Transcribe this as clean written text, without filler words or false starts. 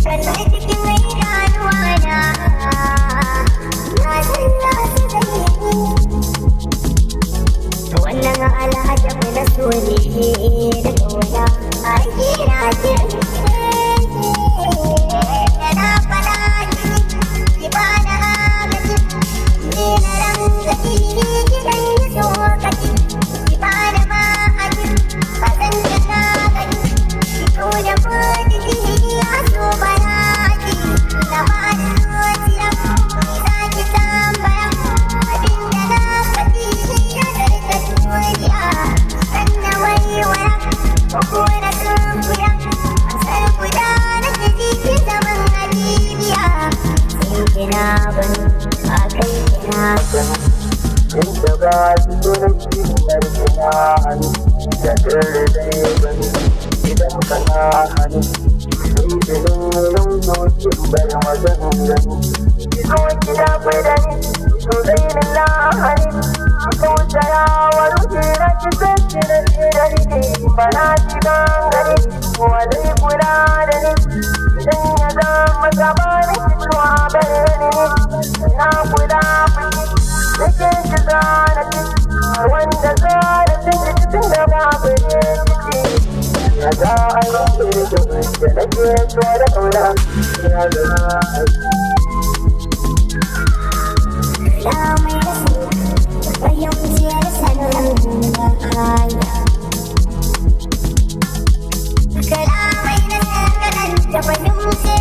Kalli cikin idanuwana, na san za su zayyani. Wannan al'ajabu na so ne da ƙauna, a kira kiran da na faɗa ki ba da agaji, ni na rangaji ki dan yi tsokaci, ki ba da ma'aji ba zan ki gani, ki tona mutiki a so baraki, na ba da zuciya ni za ki tambaya, abinda na faɗi ya zarta duniya, sannan waiwaya ko na sunkuya, amsar guda nake ji ki zaman habibiya, sai kina ban a kai kina Inda ba su sunan kimar kina hannu, da dare dai gani idan kana hannu, sai izinin yin bar maganganu. Ki zo ki dafa da ni, so zai min lahani, ki tausaya wa ruhi na ki saki na ji da ni, ba na ci gangare, wa zai kula da ni, idan ya zama gabanin ki tuwa bare ni, na kula fiki. Nake ki zana ki, wanda zana ciki cikin da babu ne ciki. Ya za a yi da nake so da ƙauna, ya zama Kalamai da su fahimciyar salon hanya. Kalamai na kaɗan da fahimciyar